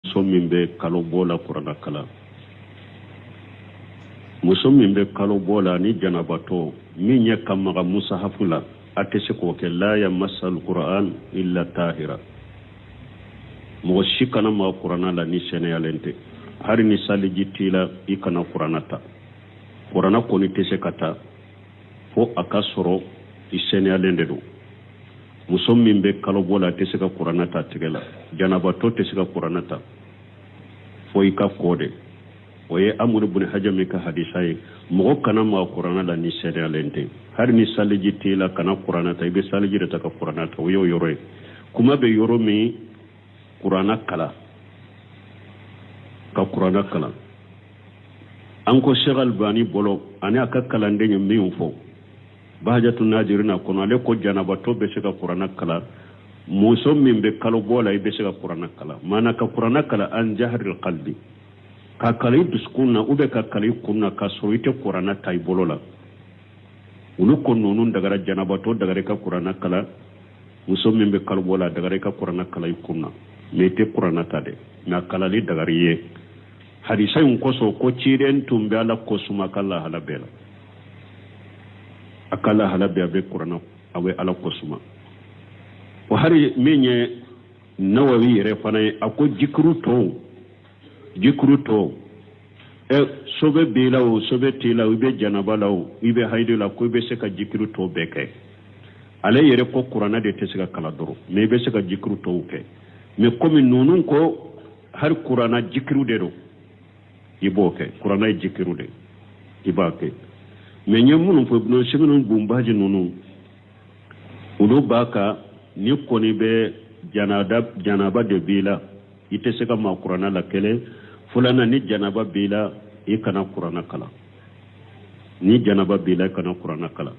Muso min bɛ kalo bɔ la kuranna kalan, muso min bɛ kalo bɔ la ni janabatɔ min ye ka maga musahafu la, a tɛ se k'o kɛ. La yamasal quran illa tahira. Mɔgɔ si kana maga kuranna la ni sɛnɛyalen tɛ. Hali ni saliji t'i la, i kana kuranna ta. Kuranna kɔni tɛ se ka ta fo a ka sɔrɔ i sɛnɛyalen de don. Muso min bɛ kalo bɔ la, a tɛ se ka kuranna ta tigɛ la. Janabatɔ tɛ se ka kuranna ta fo i ka ko de. O ye Amuru bun Hajami ka hadisa ye. Mɔgɔ kana maga kuranna la ni sɛnɛyalen tɛ. Hali ni saliji t'i la, kana kuranna ta. I bɛ saliji de ta ka kuranna ta. O y'o yɔrɔ ye. Kuma bɛ yɔrɔ min, kuranna kalan, ka kuranna kalan. An ko Sheikh Albani bolo ani a ka kalanden ye min fɔ Bahajatu Najirina kɔnɔ, ale ko janabatɔ bɛ se ka kuranna kalan. Muso min bɛ kalo bɔ la, i bɛ se ka kuranna kalan. Maana ka kuranna kalan an jaharil qalbi, ka kalan i dusukun na ou bien ka kalan i kun na k'a sɔrɔ i tɛ kuranna ta i bolo la. Olu ko ninnu dagara, janabatɔ dagara i ka kuranna kalan, muso min bɛ kalo bɔ la, dagara i ka kuranna kalan i kun na, mais i tɛ kuranna ta dɛ, mais a kalali dagara i ye. Hadisa in kosɔn ko ciden tun bɛ Ala ko suma ka lahala bɛɛ la, a ka lahala bɛɛ a bɛ kuranna, a bɛ Ala ko suma. O hari min ye Nawawi yɛrɛ fana ye, a ko jikiru tɔw, jikiru tɔw, ɛ sobe b'i la o, sobe t'i la o, i bɛ janaba la o, i bɛ hayidu la, ko i bɛ se ka jikiru tɔw bɛɛ kɛ. Ale yɛrɛ ko kuranna de tɛ se ka kalan dɔrɔn, mais i bɛ se ka jikiru tɔw kɛ. Mais komi ninnu ko hali kuranna jikiru de don, i b'o kɛ. Kuranna ye jikiru de, i b'a kɛ. Mais n ye minnu fɔ, Ibn Usaymin, Bun Bazi ninnu, olu b'a kan ni kɔni bɛ janaba de b'i la, i tɛ se ka maa kuranna la. Kelen filanan, ni janaba b'i la, i kana kuranna kalan. Ni janaba b'i la, i kana kuranna kalan.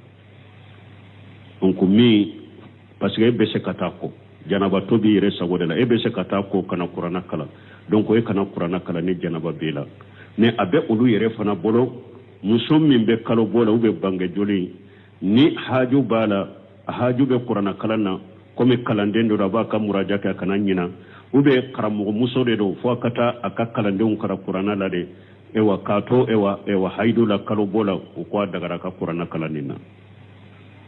Donc min parce que e bɛ se ka taa ko janabatɔ b'i yɛrɛ sago de la, e bɛ se ka taa ko kana kuranna kalan. Donc e kana kuranna kalan ni janaba b'i la. Mais a bɛ olu yɛrɛ fana bolo, muso min bɛ kalo bɔ la ou bien bange joli, ni haju b'a la, a haju bɛ kuranna kalan na, komi kalanden dɔ don, a b'a ka muraja kɛ a kana ɲina, ou bien karamɔgɔmuso de don, fo a ka taa a ka kalandenw kalan kuranna la de. Ewa k'a to ewa hayidu la, kalo bɔ la, u ko a dagara ka kuranna kalan nin na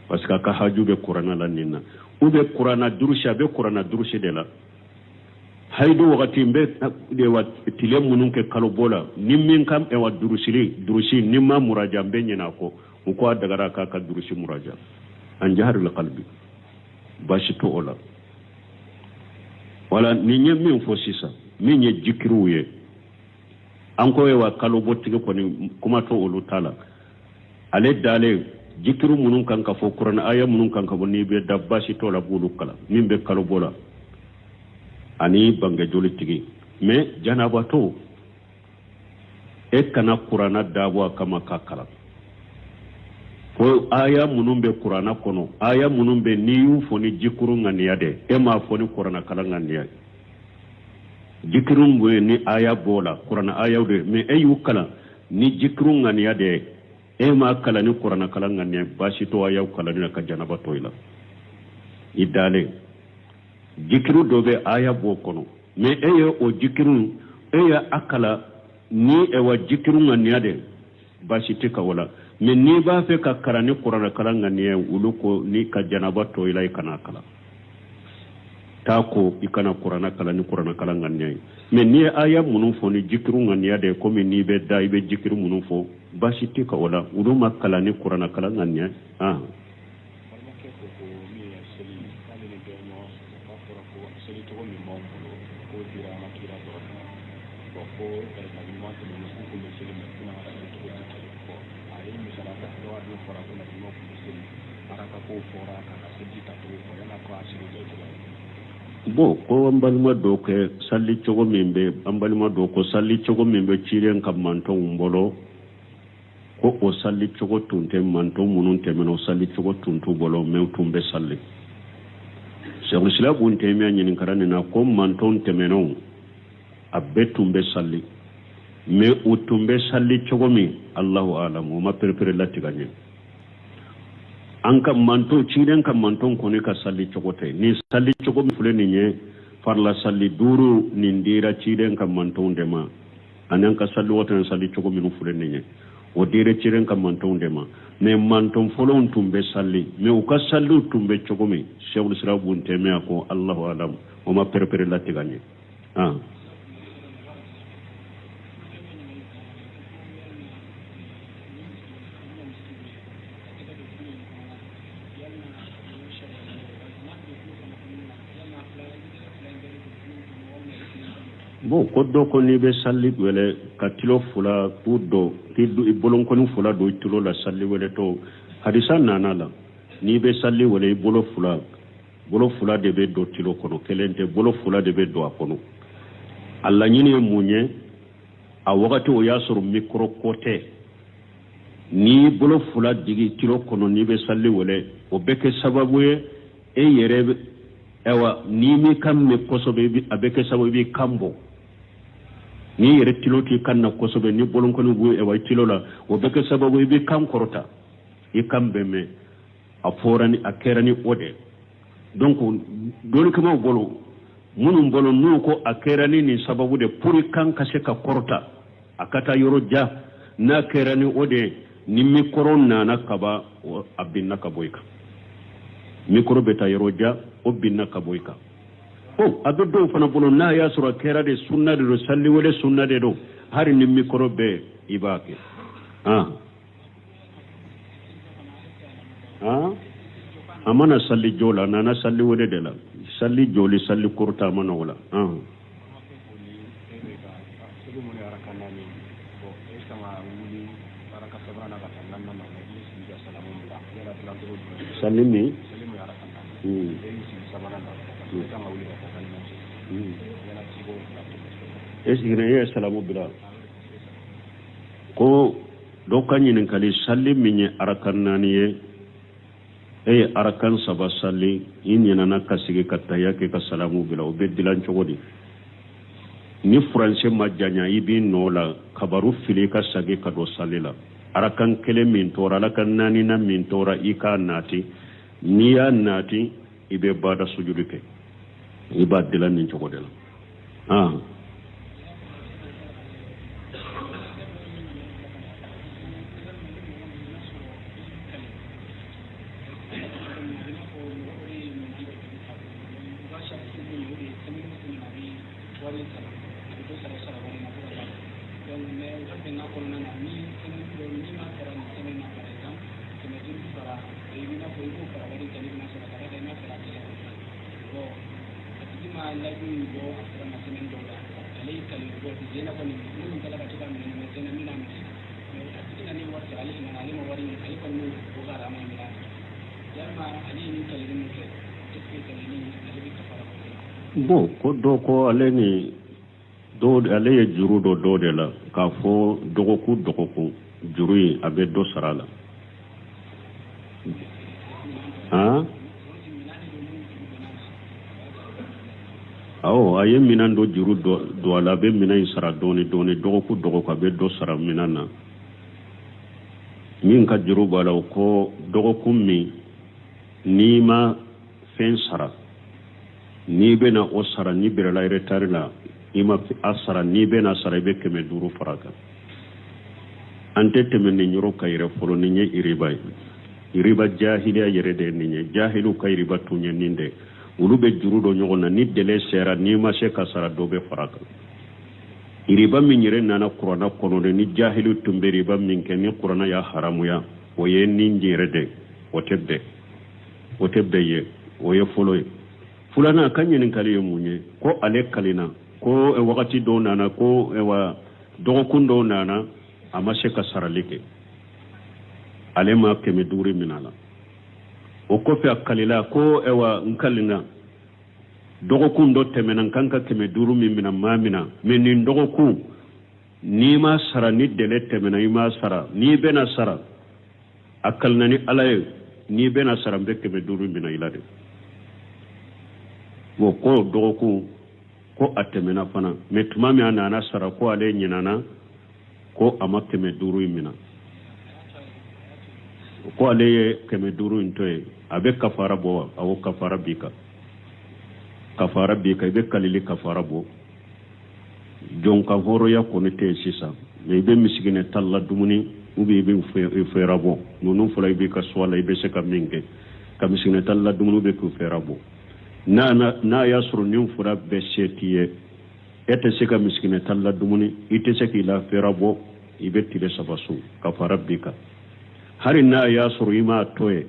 parce que a ka haju bɛ kuranna la nin na. Ou bien kuranna durusi, a bɛ kuranna durusi de la hayidu wagati n bɛ ewa tile minnu kɛ kalo bɔ la, ni min ka ewa durusili durusi ni ma muraja, n bɛ ɲinɛ a kɔ. U ko a dagara k'a ka durusi muraja an jaharil qalbi, baasi t'o o la. Wala nin ye min fɔ sisan, min ye jikiriw ye, an ko ewa kalo bɔtigi kɔni kuma to olu ta la. Ale dalen, jikiru minnu kan ka fɔ, kuranɛ aya minnu kan ka fɔ n'i bɛ da, baasi t'o la, b'olu kalan, min bɛ kalo bɔ la ani bangejoli tigi. Mais janabatɔ, e kana kuranna dabɔ a kama k'a kalan. Ko aya minnu bɛ kuranna kɔnɔ, aya minnu bɛ n'i y'u fɔ ni jikuru ŋaniya dɛ, e m'a fɔ ni kuranna kalan ŋaniya ye. Jikiru bɛ yen ni aya b'o la, kuranna ayaw de, mais e y'u kalan ni jikiru ŋaniya de ye, e m'a kalan ni kuranna kalan ŋaniya, baasi t'o ayaw kalanni na ka janaba to i la i dalen. Jikiru dɔ bɛ aya b'o kɔnɔ, mais e ye o jikiru, e ye a kalan ni ewa jikiru ŋaniya de, baasi tɛ ka o la. Mais n'i b'a fɛ ka kalan ni kuranna kalan ŋaniya ye, olu ko ni ka janaba to i la, i kana kalan. Taa ko i kana kuranna kalan ni kuranna kalan ŋaniya ye. Mais n'i ye aya minnu fɔ ni jikiru ŋaniya de ye, komi n'i bɛ da i bɛ jikiru minnu fɔ, baasi tɛ ka o la, olu ma kalan ni kuranna kalan ŋaniya ye. Balimakɛ ko ko min ye seli, k'ale ni dɔ ye ɲɔgɔn sɔrɔ, k'a fɔra ko seli cogo min b'anw bolo, k'o dira an ka kira dɔrɔn ma. Bon, ko nabi ɲuman tɛmɛnen k'u tun bɛ seli, mais k'u n'an ka seli cogo tɛ kelen. Bon, a ye misaliya ta dɔ ka don fɔra ko nabi ɲuman tun bɛ seli, araka kow fɔra k'a ka seliji tacogo fɔ, yala ko a seli bɛ cogoya di? Bon, ko an balima dɔw kɛ sali cogo min bɛ, an balima dɔw ko sali cogo min bɛ ciden ka mantɔnw bolo, ko o sali cogo tun tɛ mantɔn minnu tɛmɛna, o sali cogo tun t'u bolo, mais u tun bɛ sali. Sɛkul Islam Bun Taymiya ɲininkara nin na ko mantɔn tɛmɛnenw a bɛɛ tun bɛ sali, mais u tun bɛ sali cogo min, Alahu alam, o ma perepere latigɛ ɲɛ. An ka mantɔn, ciden ka mantɔn kɔni ka sali cogo tɛ ni sali cogo min filɛ nin ye. Farila sali duuru nin dira ciden ka mantonw de ma, ani an ka sali waati sali cogo minnu filɛ nin ye, o dira ciden ka mantonw de ma. Mais manton fɔlɔw tun bɛ sali, mais u ka saliw tun bɛ cogo min, Sɛkul Islam Bun Tɛmiya ko Alahu alam, o ma pɛrɛpɛrɛ latigɛ an ye. Bon, ko dɔ ko n'i bɛ sali wele ka tulo fila k'u don, k'i i bolonkɔni fila don i tulo la sali weletɔ, hadisa nana la, n'i bɛ sali wele, i bolo fila, bolo fila de bɛ don tulo kɔnɔ, kelen tɛ, bolo fila de bɛ don a kɔnɔ. A laɲini ye mun ye? A wagati o y'a sɔrɔ mikoro ko tɛ. N'i bolo fila digi tulo kɔnɔ n'i bɛ sali wele, o bɛ kɛ sababu ye e yɛrɛ, ayiwa, n'i m'i kan mɛn kosɛbɛ, a bɛ kɛ sababu i b'i kan bɔ. N'i yɛrɛ tulo t'i kan na kosɛbɛ, ni bolonkɔni b'u, ayiwa, i tulo la, o bɛ kɛ sababu i b'i kan kɔrɔta, i kan bɛ mɛn. A fɔra ni a kɛra ni o de. Donc dɔnnikɛlaw bolo, minnu bolo n'u ko a kɛra ni nin sababu de pour kan ka se ka kɔrɔta, a ka taa yɔrɔ jan, n'a kɛra ni o de, ni mikoro nana kaba, a binna ka bɔ i kan. Mikoro bɛ taa yɔrɔ jan, o binna ka bɔ i kan. O a bɛ dɔw fana bolo, n'a y'a sɔrɔ a kɛra de sunna de don, saliwele sunna de don, hali ni mikoro bɛ, i b'a kɛ. A mana sali jɔ la, a nana sali wele de la, sali jɔli, sali kɔrɔta, a ma na o la. Sali min, e sigira, e ye salamu bila. Ko dɔ ka ɲininkali, sali min ye arakan naani ye, e ye arakan saba sali, i ɲinana ka sigi ka taya kɛ ka salamu bila, o bɛ dilan cogo di? Ni furancɛ ma janya, i b'i nɔ la kabaru fili ka sagi ka don sali la. Arakan kelen min tora, arakan naaninan min tora, i k'a nati. N'i y'a nati, i bɛ bada sujudi kɛ. I b'a dilan nin cogo de la. Bon, ko dɔ ko ale ni dɔw, ale ye juru dɔ dɔ de la k'a fɔ dɔgɔkun dɔgɔkun juru in, a bɛ dɔ sara a la. Han, awɔ, a ye minɛn dɔ juru don a la, a bɛ minɛn in sara dɔɔni dɔɔni, dɔgɔkun dɔgɔkun a bɛ dɔ sara minɛn na. Min ka juru b'a la, o ko dɔgɔkun min n'i ma fɛn sara, n'i bɛna o sara, n'i bɛrɛla retard la, i ma a sara, n'i bɛna sara, i bɛ 500 fara a kan. An tɛ tɛmɛ nin yɔrɔ kan yɛrɛ fɔlɔ. Nin ye iriba ye, iriba jahiliya yɛrɛ de ye nin ye. Jahiliw ka iriba tun ye nin de. Olu bɛ juru dɔ ɲɔgɔn na, ni délai sera, n'i ma se ka sara, dɔ bɛ fara a kan. Iriba min yɛrɛ nana kuranna kɔnɔ de, ni jahiliw tun bɛ riba min kɛ, ni kuranna y'a haramuya, o ye nin yɛrɛ de. O tɛ bɛn, o tɛ bɛn ye. O ye fɔlɔ ye. Filanan ka ɲininkali ye mun ye? Ko ale kalina ko wagati dɔw nana, ko wa dɔgɔkun dɔw nana, a ma se ka sarali kɛ, ale ma 500 minɛ a la. O kɔfɛ a kalila ko wa n kalina, dɔgɔkun dɔ tɛmɛna, n kan ka 500 min minɛ, ma minɛ, mais nin dɔgɔkun n'i ma sara, ni délai tɛmɛna, i ma sara, n'i bɛna sara, a kalina ni Ala ye, n'i bɛna sara, n bɛ 500 minɛ i la de. Bon, ko dɔgɔkun ko a tɛmɛna fana, mais tuma min a nana sara, ko ale ɲinana ko a ma 500 in minɛ, ko ale ye 500 in to yen. A bɛ kafara bɔ wa? Awɔ, kafara b'i kan. Kafara b'i kan, i bɛ kalili kafara bɔ. Jɔn ka hɔrɔnya kɔni tɛ yen sisan, mais i bɛ misikinɛ tan ladumuni ou bien i bɛ fɛɛrɛ bɔ. Ninnu fɔlɔ i b'i ka choix la, i bɛ se ka min kɛ ka misikinɛ tan ladumuni ou bien k'u fɛɛrɛ bɔ. N'a y'a sɔrɔ nin fura bɛɛ se t'i ye, e tɛ se ka misikinɛ tan ladumuni, i tɛ se k'i la fɛɛrɛ bɔ, i bɛ tile saba sun, kafara b'i kan. Hali n'a y'a sɔrɔ i m'a to yen,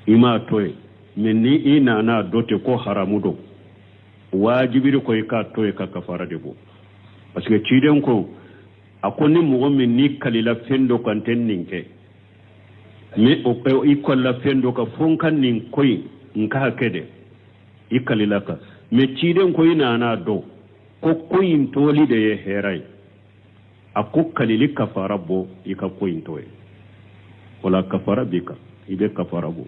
i m'a to yen, mais ni i nana dɔn ten ko haramu don, wajibi ko i k'a to yen ka kafara de bɔ. Parce que ciden ko, a ko ni mɔgɔ min n'i kalila fɛn dɔ kan tɛ nin kɛ, ni i kalila fɛn dɔ kan fo n ka nin ko in n k'a kɛ dɛ, i kalila kan, mais ciden ko i nana dɔn ko ko in toli de ye hɛrɛ ye, a ko kalili kafara bɔ i ka ko in to yen. O la kafara b'i kan, i bɛ kafara bɔ.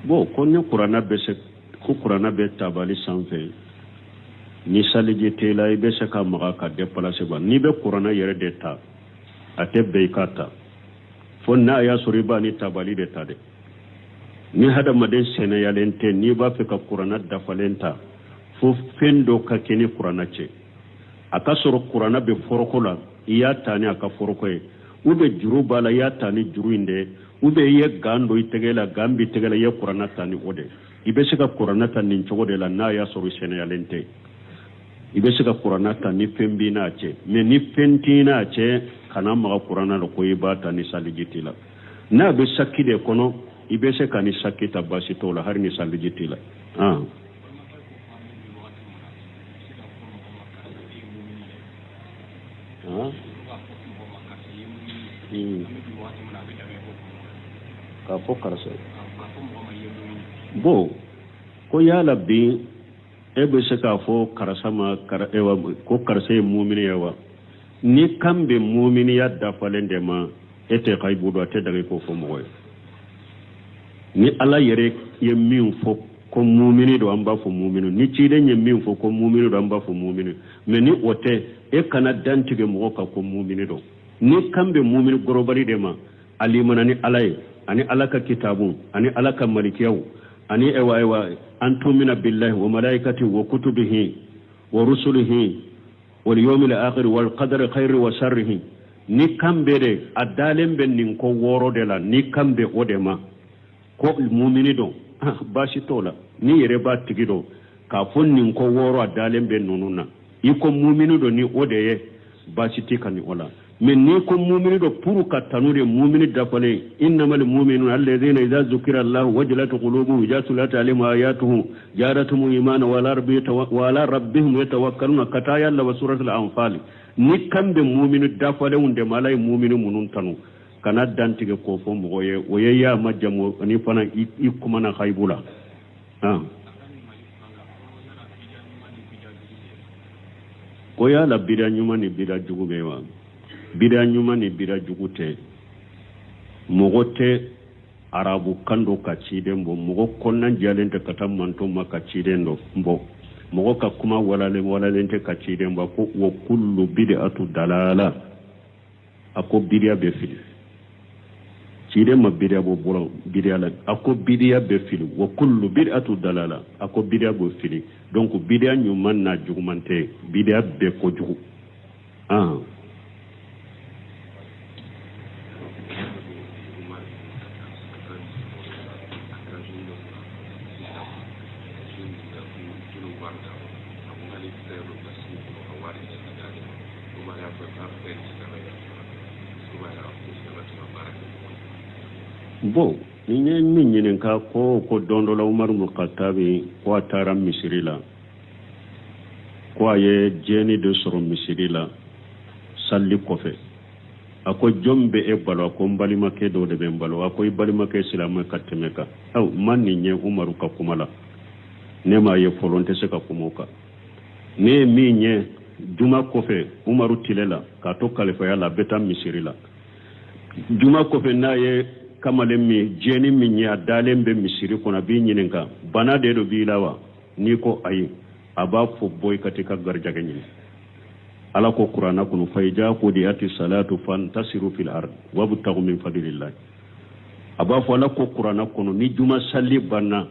Bon, ko ni kuranna bɛ se ko kuranna bɛ tabali sanfɛ, ni saliji t'i la, i bɛ se ka maga ka déplacer ba. N'i bɛ kuranna yɛrɛ de ta, a tɛ bɛn i k'a ta fo n'a y'a sɔrɔ i b'a ni tabali de ta dɛ. Ni hadamaden sɛnɛyalen tɛ, n'i b'a fɛ ka kuranna dafalen ta, fo fɛn dɔ ka kɛ ni kuranna cɛ. A ka sɔrɔ kuranna bɛ foroko la, i y'a ta ni a ka foroko ye, ou bien juru b'a la, i y'a ta ni juru in de ye, ou bien i ye gant don i tɛgɛ la, gant b'i tɛgɛ la, i ye kuranna ta ni o de. I bɛ se ka kuranna ta nin cogo de la. N'a y'a sɔrɔ i sɛnɛyalen tɛ, i bɛ se ka kuranna ta ni fɛn b'i n'a cɛ. Mais ni fɛn t'i n'a cɛ, kana maga kuranna la ko i b'a ta ni saliji t'i la. N'a bɛ saki de kɔnɔ, i bɛ se ka ni saki ta, baasi t'o la, hali ni saliji t'i la. K'a fɔ karisa bon, ko yala bi e bɛ se k'a fɔ karisa ma ko karisa ye mumini ye wa? Ni kan bɛ muminiya dafalen de ma, e tɛ gayibu dɔn, a tɛ daga i k'o fɔ mɔgɔ ye. Ni Ala yɛrɛ ye min fɔ ko mumini don, an b'a fɔ mumini. Ni ciden ye min fɔ ko mumini don, an b'a fɔ mumini. Mais ni o tɛ, e kana dantigɛ mɔgɔ kan ko mumini don. Ni kan bɛ mumini gorobali de ma, a limana ni Ala ye ani Ala ka kitabu ani Ala ka malikiyaw ani ewa ewa an tumina billahi wa malaikati wa kutubihi wa rusulihi wal yawmil akhir wal qadari khairi wa sharrihi, ni kan bɛ de a dalen bɛ nin ko wɔɔrɔ de la, ni kan bɛ o de ma ko mumini don, baasi t'o la. Ni yɛrɛ b'a tigi dɔn k'a fɔ nin ko wɔɔrɔ a dalen bɛ ninnu na, i ko mumini don ni o de ye, baasi t'i kan ni o la. Mais n'i ko mumini don pour ka tanu de, mumini dafalen, innamal muminuna alladhina idha zukira Allah wajilat qulubuhum idha tuliyat alayhim ayatuhu zadatuhum imana wa ala rabbihim yatawakkaluna, ka taa yalla wa suratul anfal. Ni kan bɛ mumini dafalenw de ma, Ala ye mumini minnu tanu, kana dantigɛ k'o fɔ mɔgɔ ye. O ye y'a ma jamu ani fana i kumana hayibu la. Ko yala bida ɲuman ni bida jugu bɛ wa? Bida ɲuman ni bida jugu tɛ. Mɔgɔ tɛ arabu kan dɔn ka ciden bɔ, mɔgɔ kɔnɔna jɛlen tɛ ka taa manton ma ka ciden dɔ bɔ, mɔgɔ ka kuma walalen walalen tɛ ka ciden bɔ. Ko wa kullu bid'atu dalala, a ko bidiya bɛ fili. Ciden ma bidiya bɔ bɔlɔ bidiya la, a ko bidiya bɛ fili. Wa kullu bid'atu dalala, a ko bidiya bɛ fili. Donc bidiya ɲuman n'a juguman tɛ, bidiya bɛɛ kojugu. Bon, ni ye min ɲininka ko don dɔ la Umaru bin Khattabi ko a taara misiri la, ko a ye jɛni dɔ sɔrɔ misiri la sali kɔfɛ. A ko jɔn bɛ e balo? A ko n balimakɛ dɔ de bɛ n balo. A ko i balimakɛ silamɛ ka tɛmɛ kan. Aw ma nin ye Umaru ka kuma la, ne m'a ye fɔlɔ, n tɛ se ka kuma o kan. Ne ye min ye juma kɔfɛ Umaru tile la, k'a to kalifaya la, a bɛ taa misiri la juma kɔfɛ, n'a ye kamalen min jɛni min ye a dalen bɛ misiri kɔnɔ, a b'i ɲininka bana de do b'i la wa? N'i ko ayi, a b'a fɔ bɔ i ka t'i ka garijɛgɛ ɲini. Ala ko kuranna kɔnɔ fa iza qudiyati salatu fantasiru fil ard wabtagu min fadlillah. A b'a fɔ ala ko kuranna kɔnɔ ni juma sali banna,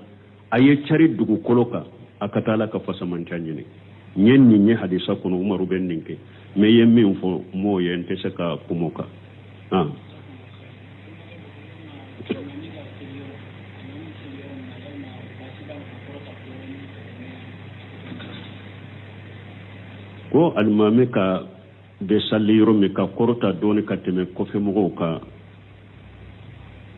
a ye cari dugukolo kan, a ka taa ala ka fasamanca ɲini. N ye nin ye hadisa kɔnɔ, umaru bɛ nin kɛ, mɛ i ye min fɔ n m'o ye, n tɛ se ka kuma o kan. Ko alimami ka bɛ sali yɔrɔ min ka kɔrɔta dɔɔni ka tɛmɛ kɔfɛmɔgɔw kan,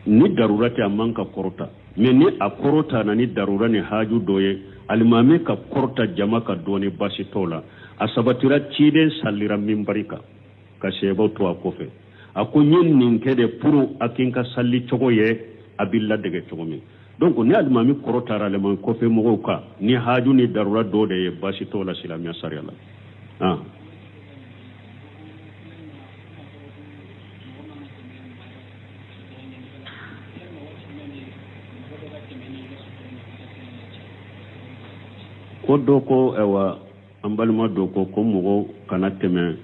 ni darura tɛ a man ka kɔrɔta, mɛ ni a kɔrɔta na ni darura ni haju dɔ ye, alimami ka kɔrɔta jama kan dɔɔni, baasi t'o la. A sabatira ciden salira minbari kan ka sahabaw to a kɔfɛ. A ko n ye nin kɛ de pour a k'i ka sali cogo ye, a b'i ladege cogo min. Donc ni alimami kɔrɔtara alimami kɔfɛ mɔgɔw kan ni haju ni darura dɔ de ye, baasi t'o la silamɛya sariya la. Ko dɔ ko, ayiwa, an balima dɔ ko ko mɔgɔ kana tɛmɛ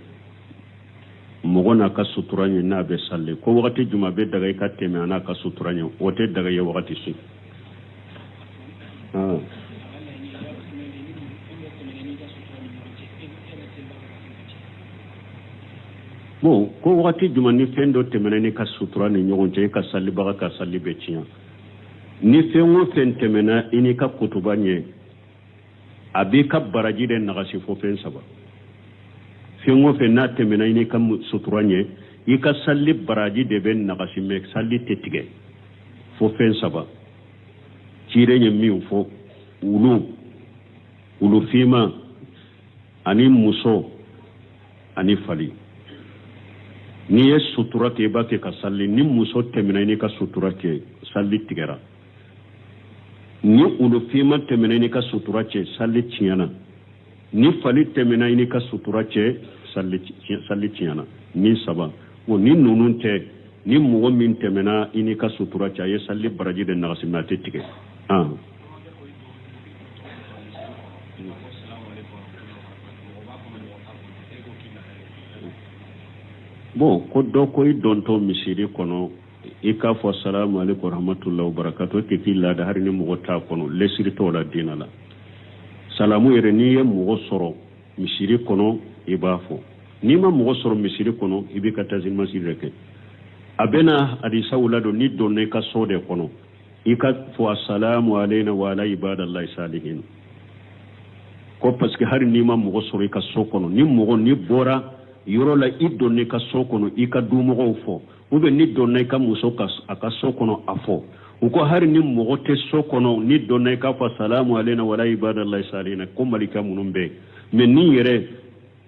mɔgɔ n'a ka sutura ɲɛ n'a bɛ sali. Ko wagati jumɛn bɛ daga i ka tɛmɛ a n'a ka sutura ɲɛ? O tɛ daga ye wagati si. Bon, ko wagati jumɛn ni fɛn dɔ tɛmɛna n'i ka sutura ni ɲɔgɔn cɛ, i ka salibaga ka sali bɛ tiɲɛ? Ni fɛn o fɛn tɛmɛna i n'i ka kutuba ɲɛ, a b'i ka baraji de nagasi fo fɛn saba. Fɛn o fɛn n'a tɛmɛna i n'i ka sutura ɲɛ, i ka sali baraji de bɛ nagasi, mɛ sali tɛ tigɛ fo fɛn saba. Ciden ye min fɔ, wulu, wulu finman ani muso ani fali. N'i ye sutura kɛ, i b'a kɛ ka sali, ni muso tɛmɛna i n'i ka sutura cɛ, sali tigɛra. Ni wulu finman tɛmɛna i n'i ka sutura cɛ, sali tiɲɛna. Ni fali tɛmɛna i n'i ka sutura cɛ, sali tiɲɛna. Ni saba o ni ninnu tɛ, ni mɔgɔ min tɛmɛna i n'i ka sutura cɛ, a ye sali baraji de nagasi, mɛ a tɛ tigɛ. Bon, ko dɔ ko i dontɔ misiri kɔnɔ, i k'a fɔ salamu aleykum rahmatullahi wa barakatu, e k'i laada hali ni mɔgɔ t'a kɔnɔ, lesiri t'o la diinɛ la. Salamu yɛrɛ, n'i ye mɔgɔ sɔrɔ misiri kɔnɔ, i b'a fɔ. N'i ma mɔgɔ sɔrɔ misiri kɔnɔ, i b'i ka tahiyatul masjid de kɛ. A bɛna hadisaw la don, n'i donna i ka so de kɔnɔ, i ka fɔ asalamu aleyna wa ala ibadallahi salihin. Ko parce que hali n'i ma mɔgɔ sɔrɔ i ka so kɔnɔ, ni mɔgɔ n'i bɔra yɔrɔ la, i donna i ka so kɔnɔ, i ka dumɔgɔw fɔ, ou bien ni donna i ka muso ka a ka so kɔnɔ, a fɔ. U ko hali ni mɔgɔ tɛ so kɔnɔ, ni donna i k'a fɔ salamu aleyna wala ibadallahi salihina, ko malika minnu bɛ yen. Mɛ ni yɛrɛ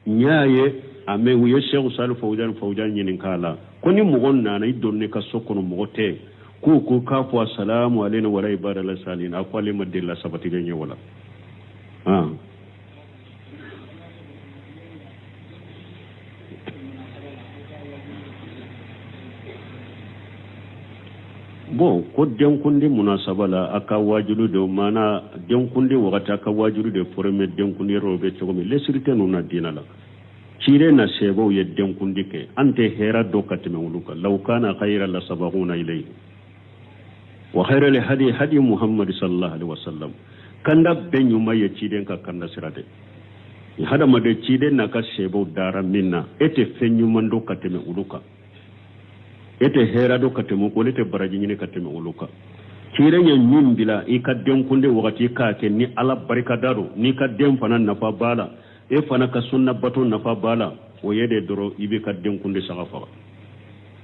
n y'a ye a mɛ, u ye Seku Sali Fawujan ɲininka a la ko ni mɔgɔ nana, i donna i ka so kɔnɔ, mɔgɔ tɛ, k'u ko k'a fɔ asalamu aleyna wala ibadallahi salihina, a ko ale ma deli la sabatilen ye wala. Bon, ko denkundi munasaba la, a ka wajulu de mana denkundi wagati, a ka wajulu de premier denkundi yɔrɔ bɛ cogo min, lesiri tɛ ninnu na diinɛ la. Ciden na sahabaw ye denkundi kɛ, an tɛ hɛrɛ dɔn ka tɛmɛ olu kan. Law kana khayran la sabaquna ilayhi wa khayral hadi hadi Muhammad sallallahu alaihi wasallam. Kanda bɛɛ ɲuman ye ciden ka kanda sira de. Hadamaden, ciden n'a ka sahabaw dara min na, e tɛ fɛn ɲuman dɔn ka tɛmɛ olu kan, e tɛ hɛrɛ dɔn ka tɛmɛ olu, e tɛ baraji ɲini ka tɛmɛ olu kan. Ciden ye min bila i ka denkundi wagati k'a kɛ, ni Ala barika da don, n'i ka den fana nafa b'a la, e fana ka sunna bato nafa b'a la, o ye de dɔrɔn i b'i ka denkundi saga faga.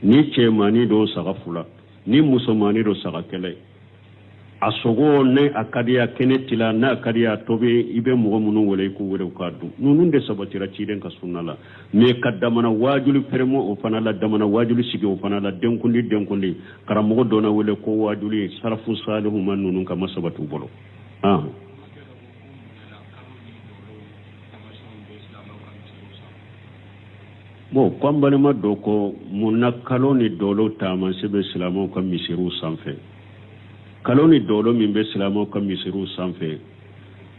Ni cɛmannin don, saga fila, ni musomannin don, saga kelen. A sogo, ne a ka di a kɛnɛ tila, n'a ka di a tobi, i bɛ mɔgɔ minnu wele, i k'u wele u k'a dun. Ninnu de sabatira ciden ka sunna la. Mɛ ka damana waajuli pɛrɛmɔ o fana la, damana waajuli sigi o fana la, denkundi karamɔgɔ dɔ na wele ko waajuli, salafu salihu ma ninnu kama sabati u bolo. Bon, ko an balima dɔ ko mun na kalo ni dolo taamasiyɛn bɛ silamɛw ka misiriw sanfɛ? Kalo ni dolo min bɛ silamɛw ka misiriw sanfɛ,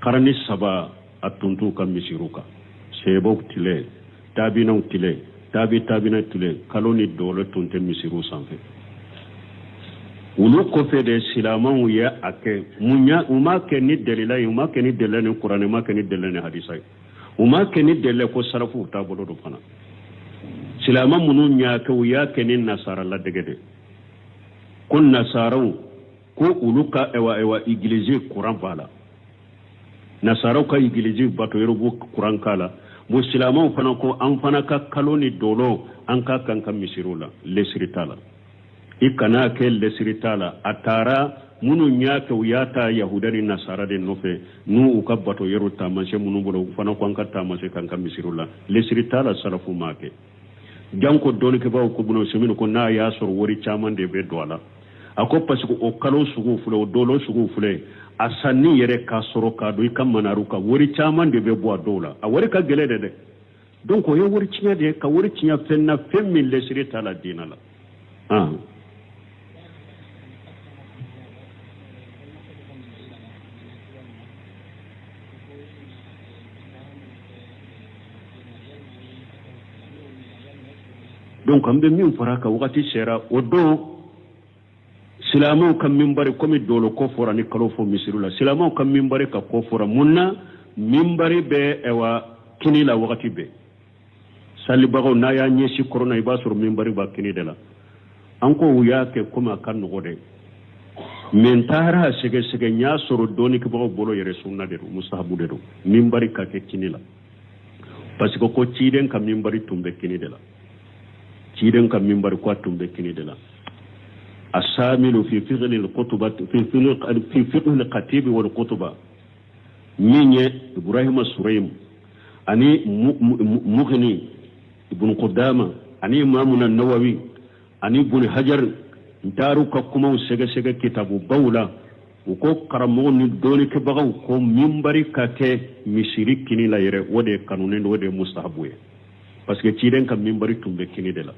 karani saba a tun t'u ka misiriw kan. Sahabaw tile, tabinaw tile, tabi tabina tile, kalo ni dolo tun tɛ misiriw sanfɛ. Olu kɔfɛ de silamɛw ye a kɛ. Mun ya u m'a kɛ ni dalila ye? U m'a kɛ ni dalila ni kuranɛ, u m'a kɛ ni dalila ni hadisa ye, u m'a kɛ ni dalila ko salafuw taabolo don fana. Silamɛ minnu y'a kɛ, u y'a kɛ ni nasara ladege de ko nasaraw ko olu ka ɛwa ɛwa igilizi kuran b'a la, nasaraw ka igilizi bato yɔrɔ b'u kuran k'a la. Bon, silamɛw fana ko an fana ka kalo ni dolo an k'a k'an ka misiriw la. Lesiri t'a la, i kana kɛ lesiri t'a la. A taara minnu y'a kɛ, u y'a ta yahuda ni nasara de nɔfɛ, n'u u ka bato yɔrɔ taamasiyɛn minnu bolo, u fana ko an ka taamasiyɛn k'an ka misiriw la. Lesiri t'a la, salafu m'a kɛ. Janko dɔnnikɛbaaw ko Ibn Usaymin ko n'a y'a sɔrɔ wari caman de bɛ don a la, a ko parce que o kalo sugu filɛ, o dolo sugu filɛ, a sanni yɛrɛ k'a sɔrɔ k'a don i ka manaru kan, wari caman de bɛ bɔ a dɔw la, a wari ka gɛlɛn de dɛ. Donc o ye wari tiɲɛ de ye, ka wari tiɲɛ fɛn na, fɛn min lesiri t'a la diinɛ la. Donc an bɛ min fara a kan, wagati sera o don silamɛw ka minbari, komi dolo ko fɔra ni kalo fɔ misiri la, silamɛw ka minbari ka ko fɔra. Mun na minbari bɛ ɛwa kini la wagati bɛɛ? Salibagaw n'a y'a ɲɛsin kɔrɔn na, i b'a sɔrɔ minbari b'a kini de la. An ko u y'a kɛ komi a ka nɔgɔ dɛ, mais n taara a sɛgɛsɛgɛ, n y'a sɔrɔ dɔnnikɛbagaw bolo yɛrɛ sunna de don, mustahabu de don minbari ka kɛ kini la, parce que ko ciden ka minbari tun bɛ kini de la. Ciden ka minbari ko a tun bɛ kini de la. Asamilu fi fiqhi al-khutbah fi fiqhi al-khatib wal khutbah, min ye Ibrahima Surayim ani Mughni Ibn Qudama ani Imamuna Nawawi ani Ibn Hajar, n taar'u ka kumaw sɛgɛsɛgɛ kitabu baw la, u ko karamɔgɔ ni dɔnnikɛbagaw ko minbari ka kɛ misiri kini la yɛrɛ, o de kanunen don, o de ye mustahabu ye, parce que ciden ka minbari tun bɛ kini de la.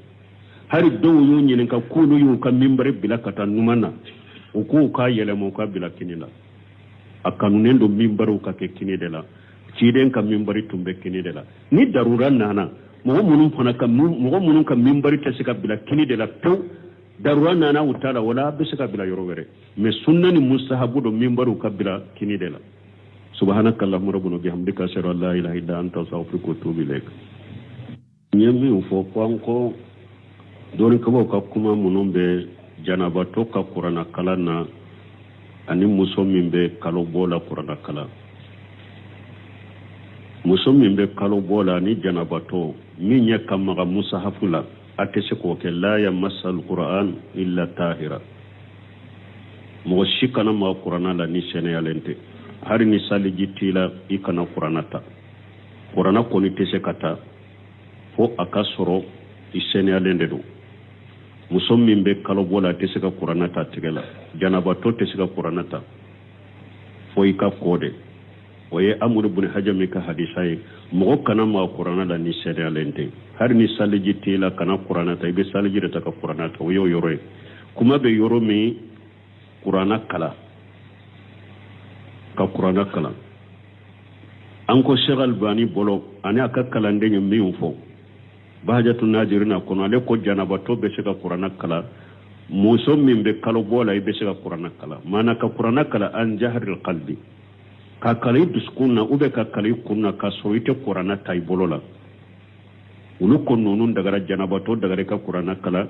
Hali dɔw y'u ɲininka k'olu y'u ka minbari bila ka taa numan na, u k'u k'a yɛlɛma, u ka bila kini la. A kanunen don minbariw ka kɛ kini de la, ciden ka minbari tun bɛ kini de la. Ni darura nana, mɔgɔ minnu fana ka mɔgɔ minnu ka minbari tɛ se ka bila kini de la pewu, darura nana u ta la, wala a bɛ se ka bila yɔrɔ wɛrɛ, mais sunna ni mustahabu don minbariw ka bila kini de la. Subhanaka allahumma rabbana bihamdika, ashhadu an la ilaha illa anta, astaghfiruka wa atubu ilaik. N ye min fɔ ko an ko dɔnnikɛbaaw ka kuma minnu bɛ janabatɔ ka kuranna kalan na ani muso min bɛ kalo bɔ la kuranna kalan, muso min bɛ kalo bɔ la ani janabatɔ min ye ka maga musahafu la, a tɛ se k'o kɛ. La yamassa alquran illa tahira, mɔgɔ si kana maga kuranna la ni sɛnɛyalen tɛ. Hali ni saliji t'i la, i kana kuranna ta. Kuranna kɔni tɛ se ka ta fo a ka sɔrɔ i sɛnɛyalen de don. Muso min bɛ kalo bɔ la, a tɛ se ka kuranna ta tigɛ la. Janabatɔ tɛ se ka kuranna ta fo i ka ko de. O ye Amuru bun Hajami ka hadisa ye. Mɔgɔ kana maga kuranna la ni sɛnɛyalen tɛ. Hali ni saliji t'i la, kana kuranna ta, i bɛ saliji de ta ka kuranna ta. O y'o yɔrɔ ye. Kuma bɛ yɔrɔ min, kuranna kalan, ka kuranna kalan, an ko Sheikh Albani bolo ani a ka kalanden ye min fɔ Bahajatu Najirina kɔnɔ, ale ko janabatɔ bɛ se ka kuranna kalan, muso min bɛ kalo bɔ la, i bɛ se ka kuranna kalan. Maana ka kuranna kalan an jaharil qalbi, ka kalan i dusukun na ou bien ka kalan i kun na k'a sɔrɔ i tɛ kuranna ta i bolo la, olu ko ninnu dagara. Janabatɔ dagara i ka kuranna kalan,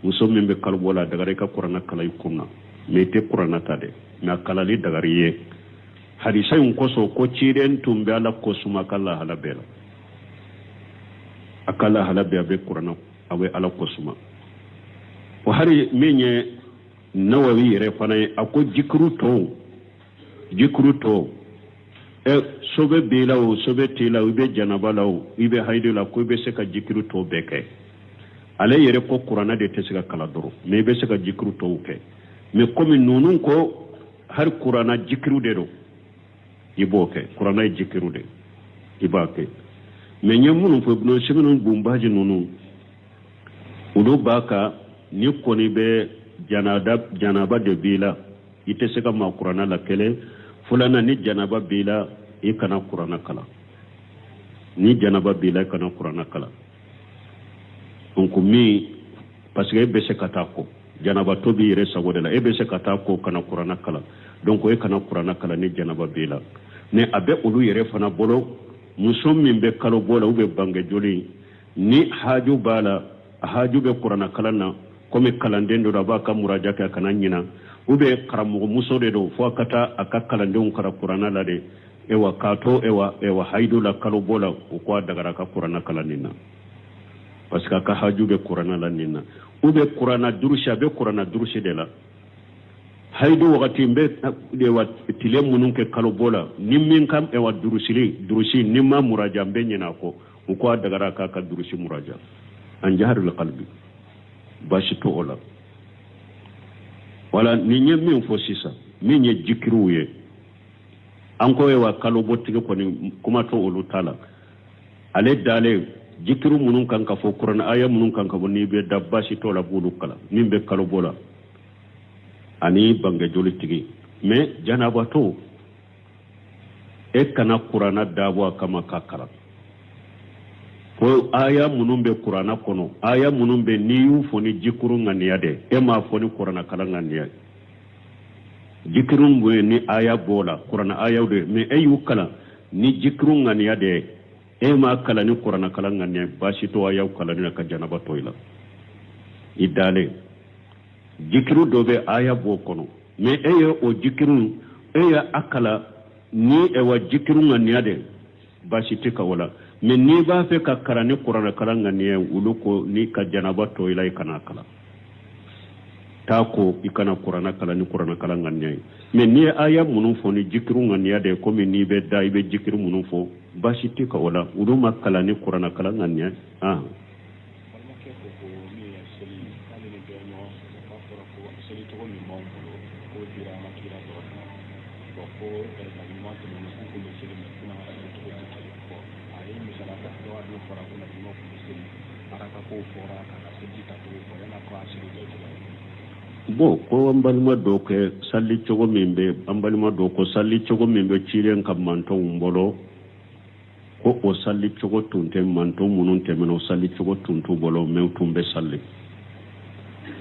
muso min bɛ kalo bɔ la, a dagara i ka kuranna kalan i kun na, mais i tɛ kuranna ta dɛ, mais a kalali dagara i ye. Hadisa in kosɔn ko ciden tun bɛ Ala ko suma ka lahala bɛɛ la, a ka lahala bɛɛ a bɛ kuranna, a bɛ Ala ko suma. O hari min ye Nawawi yɛrɛ fana ye, a ko jikiru tɔw, jikiru tɔw, ɛ sobe b'i la o, sobe t'i la o, i bɛ janaba la o, i bɛ hayidu la, ko i bɛ se ka jikiru tɔw bɛɛ kɛ. Ale yɛrɛ ko kuranna de tɛ se ka kalan dɔrɔn, mais i bɛ se ka jikiru tɔw kɛ. Mais komi ninnu ko hali kuranna jikiru de don, i b'o kɛ. Kuranna ye jikiru de, i b'a kɛ. Mais n ye minnu fɔ, Ibn Usaymin, Bun Bazi ninnu, olu b'a kan ni kɔni bɛ janaba de b'i la, i tɛ se ka ma kuranna la kelen. Filanan, ni janaba b'i la, i kana kuranna kalan. Ni janaba b'i la, i kana kuranna kalan. Donc min, parce que e bɛ se ka taa ko, janabatɔ b'i yɛrɛ sago de la, e bɛ se ka taa ko kana kuranna kalan. Donc e kana kuranna kalan ni janaba b'i la. Mais a bɛ olu yɛrɛ fana bolo, muso min bɛ kalo bɔ la ou bien bange joli, ni haju b'a la, a haju bɛ kuranna kalan na, komi kalanden dɔ don, a b'a ka muraja kɛ a kana ɲina, ou bien karamɔgɔmuso de don, fo a ka taa a ka kalandenw karan kuranna la de, ewa k'a to ewa hayidu la, kalo bɔ la, o ko a dagara ka kuranna kalan nin na, parce que a ka haju bɛ kuranna la nin na. Ou bien kuranna durusi, a bɛ kuranna durusi de la hayidu wagati, n bɛ ewa tile minnu kɛ kalo bɔ la, ni min ka ewa durusili durusi ni ma muraja, n bɛ ɲinɛ a kɔ, u ko a dagara k'a ka durusi muraja an jaharil qalbi, baasi t'o la. Wala nin ye min fɔ sisan, min ye jikiriw ye, an ko ewa kalobɔtigi kɔni kuma to olu ta la. Ale dalen, jikiri minnu kan ka fɔ, kuranɛ aya minnu kan ka fɔ n'i bɛ da, baasi t'o la, b'olu kalan, min bɛ kalo bɔ la ani bangejolitigi. Mais janabatɔ, e kana kuranna dabɔ a kama k'a kalan, ko aya minnu bɛ kuranna kɔnɔ, aya minnu bɛ n'i y'u fɔ ni jikuru ŋaniya de, e m'a fɔ ni kuranna kalan ŋaniya ye. Jikiru bɛ ni aya b'o la, kuranna ayaw de, mais e y'u kalan ni jikiru ŋaniya de ye, e m'a kalan ni kuranna kalan ŋaniya ye, baasi t'o ayaw kalanni na ka janaba to i la i dalen. Jikiru dɔ bɛ aya b'o kɔnɔ, mais e ye o jikiru, e ye a kalan ni ewa jikiru ŋaniya de, baasi tɛ ka o la. Mais n'i b'a fɛ ka kalan ni kuranna kalan ŋaniya ye, olu ko ni ka janaba to i la, i kana kalan. Taa ko i kana kuranna kalan ni kuranna kalan ŋaniya ye. Mais n'i ye aya minnu fɔ ni jikiru ŋaniya de ye, komi n'i bɛ da i bɛ jikiru minnu fɔ, baasi tɛ ka o la, olu ma kalan ni kuranna kalan ŋaniya ye. Balimakɛ ko ko min ye seli, k'ale ni dɔ ye ɲɔgɔn sɔrɔ, k'a fɔra ko seli cogo min b'anw bolo, k'o dira an ka kira dɔrɔn ma. Bon, ko nabi ɲuman tɛmɛnen, k'u kun bɛ seli, mais k'u n'an ka seli cogo tɛ kelen. Bon, a ye misaliya ta, dɔw dun fɔra ko nabi ɲuman kun bɛ seli, araka kow fɔra k'a ka seliji tacogo fɔ, yala ko a seli bɛ cogoya di? Bon, ko an balima dɔ kɛ sali cogo min bɛ, an balima dɔ ko sali cogo min bɛ ciden ka mantɔnw bolo, ko o sali cogo tun tɛ mantɔn minnu tɛmɛna, o sali cogo tun t'u bolo, mais u tun bɛ sali.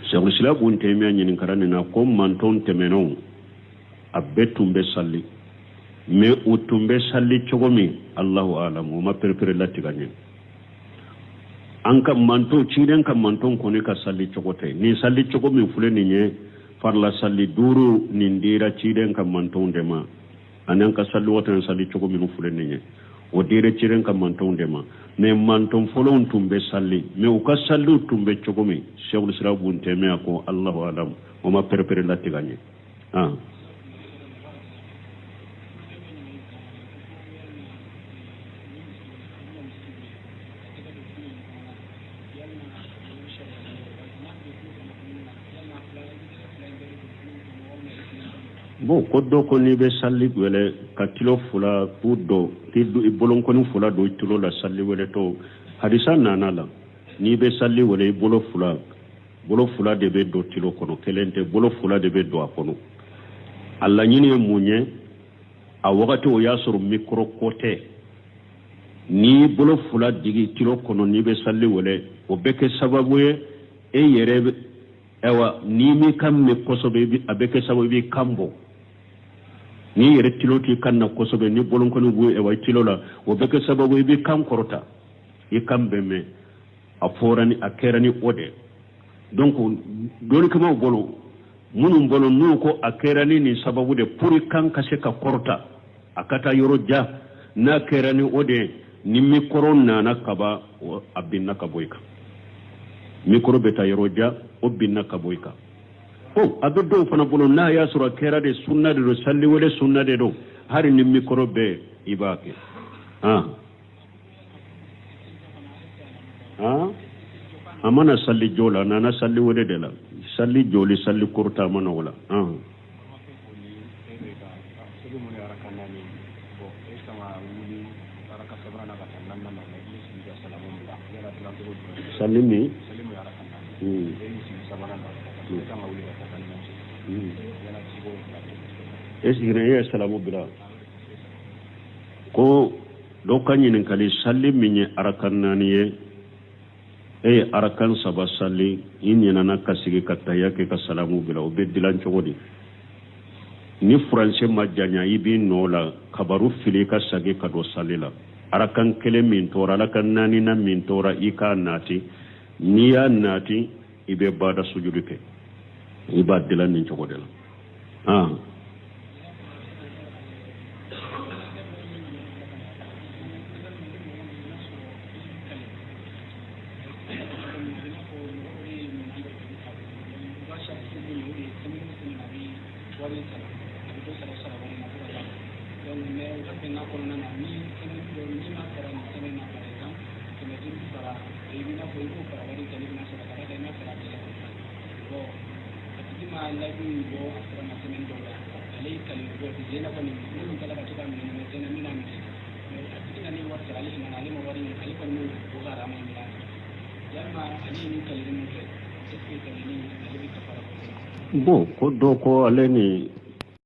Sɛkul Islam Bun Taymiya ɲininkara nin na, ko mantɔn tɛmɛnenw a bɛɛ tun bɛ sali, mais u tun bɛ sali cogo min, Alahu alam, o ma perepere latigɛ ɲɛ. An ka mantɔn, ciden ka mantɔn kɔni ka sali cogo tɛ nin sali cogo min filɛ nin ye. Farila sali duuru nin dira ciden ka mantɔnw de ma, ani an ka sali waati sali cogo minnu filɛ nin ye, o dira ciden ka mantɔnw de ma. Mais mantɔn fɔlɔw tun bɛ sali, mais u ka saliw tun bɛ cogo min, Sɛkul Islam Bun Taymiya ko Alahu alam, o ma perepere latigɛ ɲɛ. Bon, ko dɔ ko n'i bɛ sali wele ka tulo fila k'u don, k'i i bolonkɔni fila don i tulo la sali weletɔ, hadisa nana la, n'i bɛ sali wele, i bolo fila, bolo fila de bɛ don tulo kɔnɔ, kelen tɛ, bolo fila de bɛ don a kɔnɔ. A laɲini ye mun ye? A wagati o y'a sɔrɔ mikoro ko tɛ. N'i bolo fila digi tulo kɔnɔ n'i bɛ sali wele, o bɛ kɛ sababu ye e yɛrɛ, ayiwa, n'i m'i kan mɛn kosɛbɛ, a bɛ kɛ sababu i b'i kan bɔ. N'i yɛrɛ tulo t'i kan na kosɛbɛ, ni bolonkɔni b'o ayiwa i tulo la, o bɛ kɛ sababu i b'i kan kɔrɔta, i kan bɛ mɛn. A fɔra ni a kɛra ni o de. Donc dɔnnikɛmaw bolo, minnu bolo n'u ko a kɛra ni nin sababu de pour kan ka se ka kɔrɔta, a ka taa yɔrɔ jan, n'a kɛra ni o de, ni mikoro nana kaba, a binna ka bɔ i kan, mikoro bɛ taa yɔrɔ jan, o binna ka bɔ i kan. Ko a bɛ dɔw fana bolo, n'a y'a sɔrɔ a kɛra de sunna de don, saliwele sunna de don, hali ni mikoro bɛ, i b'a kɛ. A mana sali jɔ la, a nana sali wele de la, sali jɔli, sali kɔrɔta, a mana o la. Seli mun ye araka naani, bon, e kan ka wuli Araka sabanan na ka taa naaninan na, i y'i sigi ka salamu bila, yala dilancogo jumɛn? Sali min? Sali min ye araka naani ye, e y'i sigi sabanan na ka sɔrɔ i kan ka wuli ka taa naaninan cɛ, yala i b'o bila cogo? E sigira, e ye salamu bila. Ko dɔ ka ɲininkali, sali min ye araka naani ye, e ye arakan saba sali, i ɲinana ka sigi ka tahiya kɛ ka salamu bila, o bɛ dilan cogo di? Ni furancɛ ma janya, i b'i nɔ la kabaru fili ka sagi ka don sali la. Arakan kelen min tora, arakan naaninan min tora, i k'a nati. N'i y'a nati, i bɛ bada sujudi kɛ. I b'a dilan nin cogo de la. Ah. Bon, ko dɔ ko ale ni